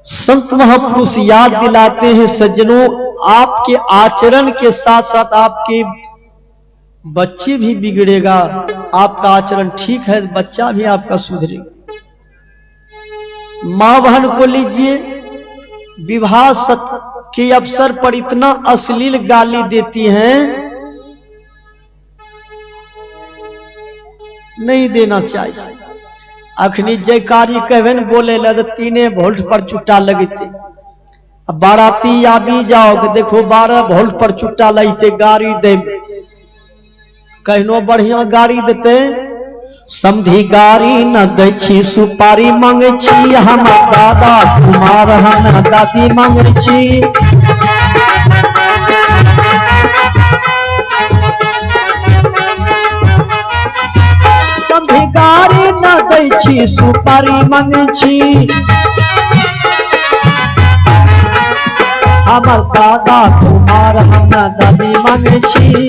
संत महापुरुष याद दिलाते हैं, सज्जनों आपके आचरण के साथ साथ आपके बच्चे भी बिगड़ेगा। आपका आचरण ठीक है बच्चा भी आपका सुधरेगा। माँ बहन को लीजिए, विवाह के अवसर पर इतना अश्लील गाली देती हैं, नहीं देना चाहिए। अखनी जयकारी कहबे न बोले ल तो 3 वोल्ट पर चुट्टा लगते। अब बाराती आबी जाओ देखो 12 वोल्ट पर चुट्टा लगते, गाड़ी दे कहनो बढ़िया गाड़ी देते। समधी गाड़ी न दै छी सुपारी मांगे छी, हम दादा कुमार हम दादी मांगे छी। समधी गाड़ी न दै छी सुपारी मांगे छी, हमर दादा कुमार हम दादी मांगे छी।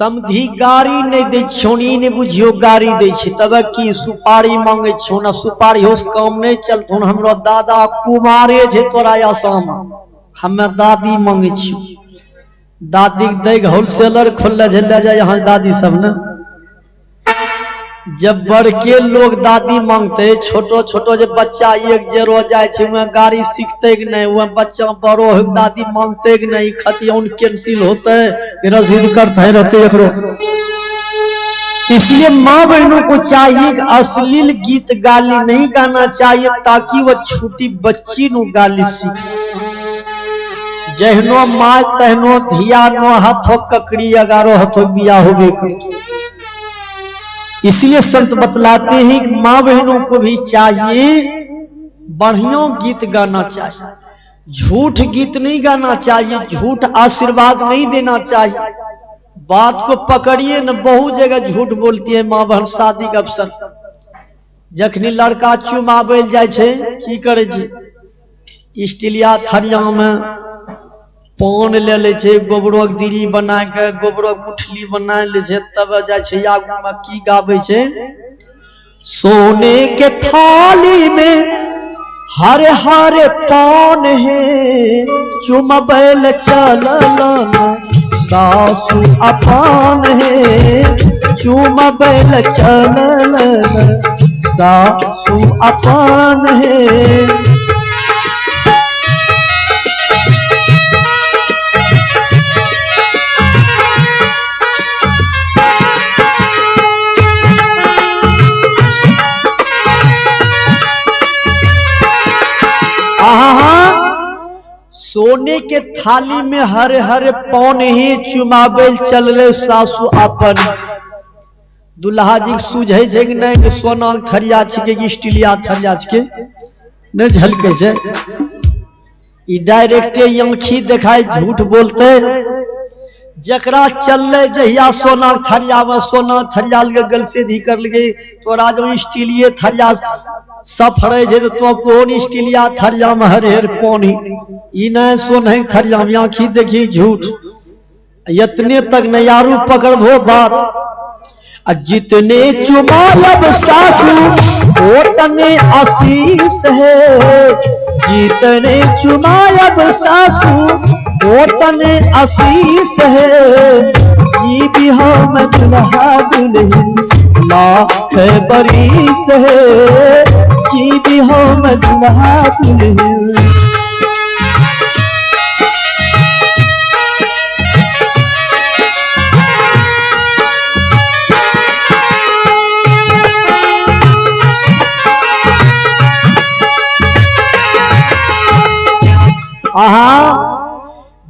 समधी गाड़ी नहीं दै छौ, ई नहीं बुझियो गाड़ी दै छी तब की सुपारी मांगे छौ ना, सुपारी होस काम नहीं चलथुन। हमरो दादा कुमारे छे तोरा आसाम, हमें दादी मांगे छियो। दादी दै होलसेलर खोलले छै, ले जाय यहाँ दादी सब ने। जब बड़के लोग दादी मांगते, छोटो छोटो जे बच्चा एक जेरो जाय छै वह गाड़ी सीखते कि नहीं, वह बच्चा बड़ो हो दादी मांगते कि नहीं, खतियान कैंसिल होते रसीद करते रहते एकरो। इसलिए माँ बहनों को चाहिए कि अश्लील गीत गाली नहीं गाना चाहिए, ताकि वह छोटी बच्ची नु गाली सीखे। जहनो माँ तहनो धिया नो हाथों ककड़ी अगारो हाथों बिया होबे। इसलिए संत बतलाते हैं कि माँ बहनों को भी चाहिए बढ़िया गीत गाना चाहिए, झूठ गीत नहीं गाना चाहिए, झूठ आशीर्वाद नहीं देना चाहिए। बात को पकड़िए न, बहुत जगह झूठ बोलती है माँ बहन शादी के अवसर। जखनी लड़का चुमाबे जाय छै की करे छै, स्टीलिया थरिया में पान ले ले छै, गोबरो के दिरी बना के गोबरो के मुठली बना ले छै, तब जाय छै आगू में की गाबै छै, सोने के थाली में हरे हरे पान है, चुमबैल चलल सासू अपान है, चुमबैल चलल सासू अपान है। सोने के थाली में हरे हरे पौन ही चुमाबे चल रहे सासू अपन। दुल्हा जी सूझे छै कि नहीं कि सोना के थरिया छिके कि स्टीलिया थरिया छिके, नहीं झलके छै। ई डायरेक्टे आँखी देखाय झूठ बोलते। जकरा चलले जहिया सोना के थरिया में सोना थरिया लगे गल से धी कर लगे, तोरा जो स्टीलिये थरिया सफड़े छै तो कोन स्टीलिया थरिया में हरे हर पानी, ई नहीं सोने थरिया में आँखी देखी झूठ। इतने तक न यारू पकड़बो बात। आ जितने चुमालब सासू ओतने आशीष है, जितने चुमायब सासू ओतने आशीष है, जीवी हम दुल्हा दुल्हन लाख बरिस है, जीवी हम दुल्हा दुल्हन। आहा,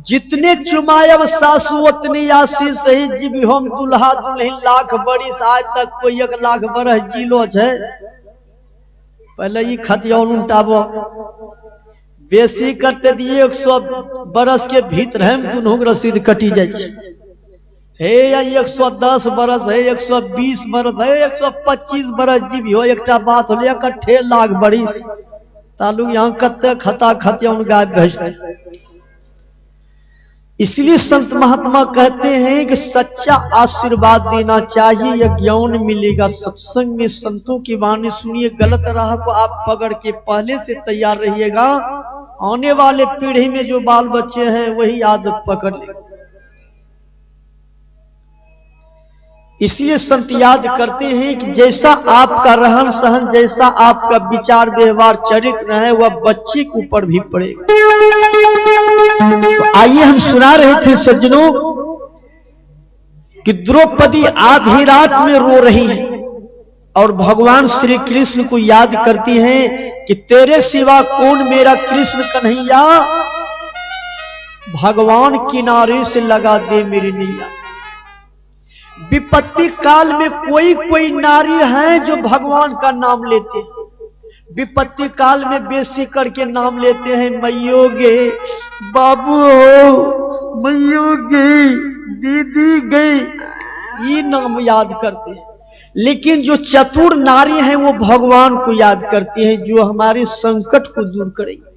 जितने चुमायब सासू उतनी आशीष सही, जीवी हम दुल्हा दुल्हन लाख बरिस। आज तक कोई 1 लाख बरस जीलो छे, पहले ई खतियान उल्टाबो बेसी करते दिए 100 बरस के भीतर हम दुनू के रसीद कटी जाए छे। हे या 110 बरस है, 120 बरस है, 125 बरस जीवी हो, एकटा बात होले 1.5 लाख बरिस तालु यहाँ कत्ते खता खतियान गायब भेजते। इसलिए संत महात्मा कहते हैं कि सच्चा आशीर्वाद देना चाहिए, यह ज्ञान मिलेगा सत्संग में। संतों की वाणी सुनिए, गलत राह को आप पकड़ के पहले से तैयार रहिएगा, आने वाले पीढ़ी में जो बाल बच्चे हैं वही आदत पकड़ लेंगे। इसलिए संत याद करते हैं कि जैसा आपका रहन सहन, जैसा आपका विचार व्यवहार चरित्र है, वह बच्चे के ऊपर भी पड़ेगा। तो आइए हम सुना रहे थे सज्जनों कि द्रौपदी आधी रात में रो रही है और भगवान श्री कृष्ण को याद करती हैं कि तेरे सिवा कौन मेरा कृष्ण कन्हैया, भगवान किनारे से लगा दे मेरी नैया। विपत्ति काल में कोई कोई नारी है जो भगवान का नाम लेते हैं, विपत्ति काल में बेसी करके नाम लेते हैं, मैयो गे बाबू हो, मैयो गे दीदी गई, ये नाम याद करते हैं। लेकिन जो चतुर नारी है वो भगवान को याद करती है, जो हमारे संकट को दूर करेगी।